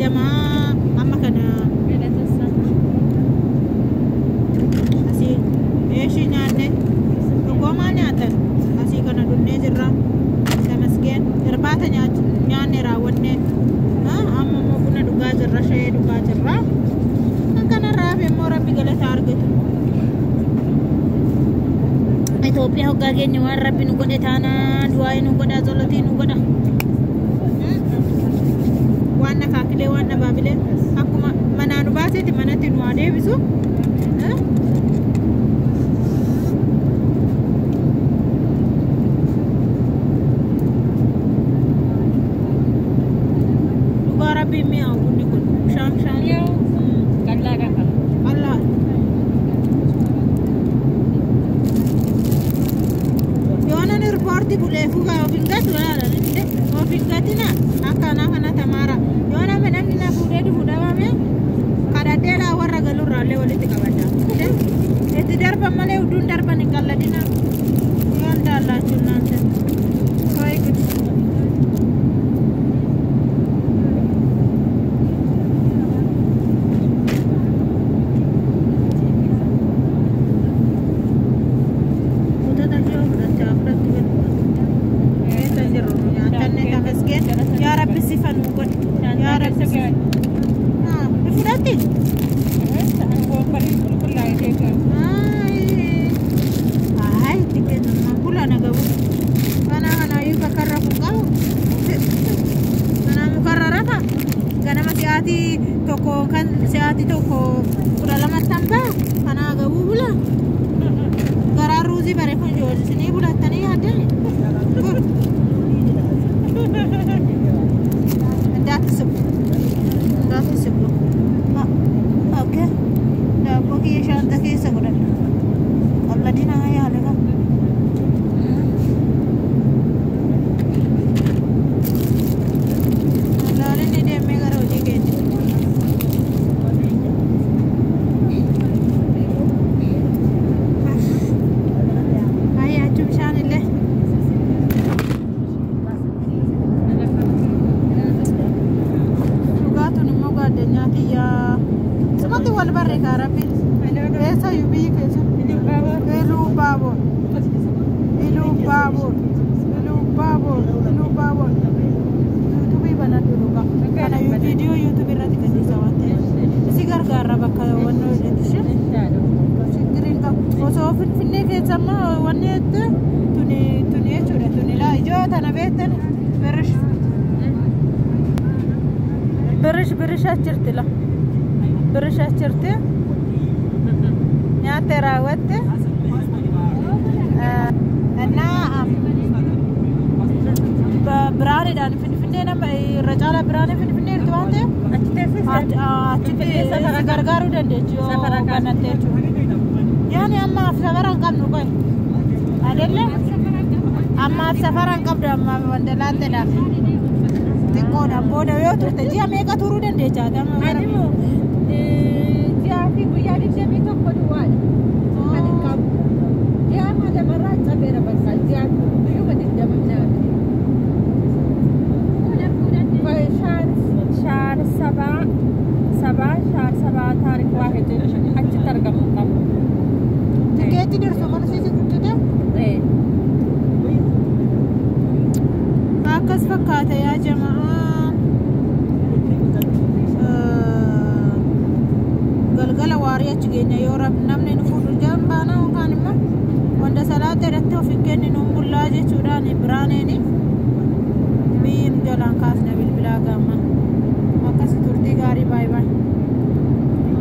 Jamaa amma kana asii eeshii nyaanne dhugoomaa nyaatan asii kana dhunnee jirra. Tamasgeen irbaata nyaanne raawwanne amma immoo buna dhugaa jirra, shayee dhugaa jirra. Kan kanarraa hafe immoo Rabbi galata argatu. Itoophiyaa hoggaa keenya waan Rabbi nu godhe taanaa du'aa nu godha, zolotii nu godha. Waan nakaakilee waan nabaabilee akkuma manaa nu baaseeti manatti nu haa deebisu. Dhugaa Rabbiin mi'aawu bunni kun bishaan bishaan. Qal'aa. Yoonan irpoorti bulee fugaa of hin gatu of hin gatina akkanaa kana tamaara. Yoo nama namni na fuudhee dhufu dhabame kadhadhee laa warra galurraallee walitti qabadha. Itti darban malee udduun darban hin qalladina. Yoon daallaachuun naante. Wayi gudi. Kutata ishee fudhachaa fudhatti gadi. Keessa jirru nu nyaatanne tamasgeen. Yaa Rabbi sifa nu godhi. Yaa Rabbi sifa. Fudhatti? Ay, itti kennama. Bula na gabu. Kana kanaayyuu bakka irra kun qabu. Kanaa mukarra rafa. Ganama si'aatii tokko kan si'aatii tokko 12tti hambaa. Kanaa gabuu bula. Garaa ruuzii bare kun ijoollisinii bulattanii yaaddani. እንዳትስቡ እንዳትስቡ። Okay. Daabboo kiyya shaanta keessa godhadha. Qalladina yaale qaba. Laalinni deemee gara hojii keenya. Hayyaachuu bishaan illee. Dhugaatuun immoo gaaddanyaa kiyyaa. Sumatti wal barre kaa Rabbi. Eessayyuu biyyi keessa. Iluu Baaboor. Iluu Baaboor. Iluu Baaboor. Iluu Baaboor. Yuutuubii banadhu dhugaa. Kana viidiyoo yuutuubii irratti gadhiisa waan ta'eef. Isi gargaarra bakka wannoo jedhu ishee. Chigiriin qabu. Osoo Finfinnee keessa immoo wanni jette tuni tuni jechuudha tuni laa ijoo tana beektan birish. Birish birish as jirti la. Birish as jirti. Nyaatte raawwatte. Innaa biraaniidhaan Finfinnee nama irra caalaa biraanii Finfinnee jirti waan ta'eef achitti si gargaaruu dandeechi yoo banatte jechuudha. Yaani ammaaf safara hin qabnu qoy. Adelle ammaaf safara hin qabdu ammaaf wandalaatteedhaaf. Xiqqoodhaan booda yoo turte ji'a meeqa turuu dandeecha ati amma gara? Ani ji'aa fi guyyaa 21 duwwaadha. Kan hin qabu. Ji'a lamarraa cabeera bakka ji'a guyyuma 20 nyaata. Shaar sabaa sabaa shaar sabaa taarik waahid achitti argamu qabu. Tikeetti dirsu mana siisi guddate? Akkas fakkaata yaa jamaa. Galgala waarii achi geenya yoo namni nu fuudhu jaan baana yookaan immoo wanta salaata irratti of hin kenninu bullaa jechuudhaan biraaneeni biyyi nu jalaan kaasne bilbilaa gaama. Akkas turtii gaarii.